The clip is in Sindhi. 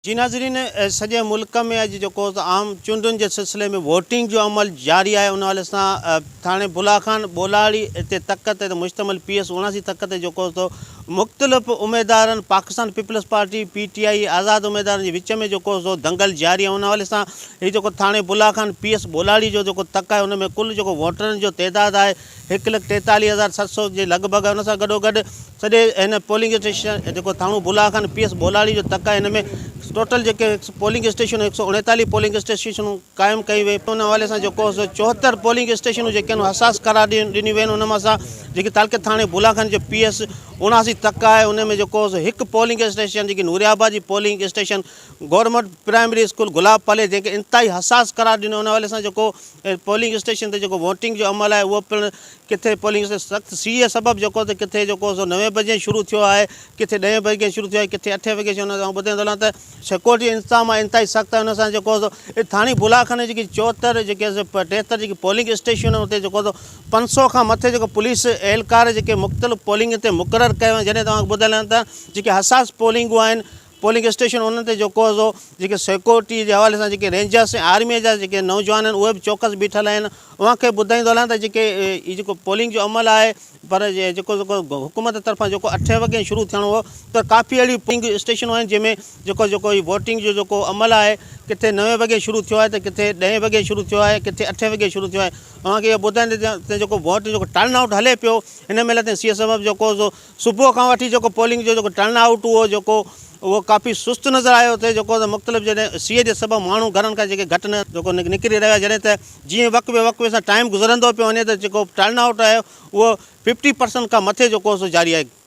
جي ناظرين سڄي ملڪ ۾ اڄ جيڪو عام چونڊن جي سلسلي ۾ ووٽنگ جو عمل جاري آهي ان حوالي سان ٿاڻي بلا خان ٻولاڙي تي تڪ تي مشتمل پي ايس 79 تڪ تي جيڪو تو مختلف اميدوارن Pakistan Peoples Party P T I آزاد اميدوارن جي وچ ۾ جيڪو سو دنگل جاري آهي ان حوالي سان هي جيڪو ٿاڻي بلا خان پي ايس ٻولاڙي جو جيڪو تڪ آهي ان ۾ ڪل جيڪو ووٽرن جو تعداد آهي 143700 جي لڳ ڀڳ آهي ان سان گڏو گڏ سڄي هن پولنگ اسٽيشن جيڪو ٿاڻو بلا خان پي ايس ٻولاڙي جو تڪ آهي هن ۾ ٽوٽل جيڪي پولنگ اسٽيشن 139 پولنگ اسٽيشنون قائم ڪيون ويون ان حوالي سان جيڪو سو 74 پولنگ اسٽيشنون جيڪي آهن حساس قرار ڏنيون ويون آهن ان مان سان جيڪي تعلقي ٿاڻي بلا خان جو پي ايس 79 تڪ آهي ان ۾ جيڪو سو هڪ پولنگ اسٽيشن جيڪي نوري آباد جي polling station government primary school Gulab Palli جنهن کي انتهائي حساس قرار ڏنو ان حوالي سان جيڪو پولنگ اسٽيشن تي جيڪو ووٽنگ جو عمل آهي اهو پڻ ڪٿي پولنگ اسٽيشن سخت سيء سبب جيڪو ته ڪٿي جيڪو سو نوين بجي شروع ٿيو آهي ڪٿي ڏهين بجي شروع ٿيو آهي ڪٿي اٺين وڳي شروع ٿيو آهي ٻڌائيندو هلان ته سيڪورٽي انتظام آهي انتهائي سخت آهي ان سان جيڪو سو ٿاڻي بلا خاني جيڪي 74 جيڪي 73 جيڪي پولنگ اسٽيشن آهن اتي جيڪو سو 500 کان مٿي جيڪو پوليس اهلڪار جيڪي مختلف پولنگ تي مقرر ڪيا ويا جڏهن توهان کي ٻڌائيندو هلان ته جيڪي حساس پولنگون آهن پولنگ اسٽيشن انهن تي جيڪو سو جيڪي سيڪورٽي جي حوالي سان جيڪي رينجرس ۽ آرمي جا جيڪي نوجوان آهن اهي به چوڪس بيٺل آهن اوهان کي ٻڌائيندو هلان ته جيڪي هي جيڪو پولنگ جو عمل آهي پر جيڪو جيڪو حڪومت طرفان جيڪو اٺين وڳي شروع ٿيڻو هو ته ڪافي اهڙيون پولنگ اسٽيشنون آهن جنهن ۾ جيڪو جيڪو هي ووٽنگ جو جيڪو عمل آهي ڪٿي نوين وڳي شروع ٿيو آهي ته ڪٿي ڏهين وڳي شروع ٿيو آهي ڪٿي اٺين وڳي شروع ٿيو آهي اوهان کي اهو ٻڌائيندي ته جيڪو ووٽ جيڪو ٽرن آئوٽ هلي پيو هن مهل تائين سي سبب جيڪو سو صبح کان وٺي جيڪو پولنگ جو جيڪو ٽرن آئوٽ هو جيڪو اهو ڪافي سست نظر آيو ٿي جيڪو ته مختلف جڏهن سيء جي سبب ماڻهو گهرن کان جيڪي گهٽ نه جيڪو نڪري رهيا جڏهن ته جيئن وقفي وقفي سان ٽائيم گذرندو پيو وڃي ته جيڪو ٽرن آئوٽ آهي اهو ففٽي پرسنٽ کان مٿي جيڪو سو جاري آهي.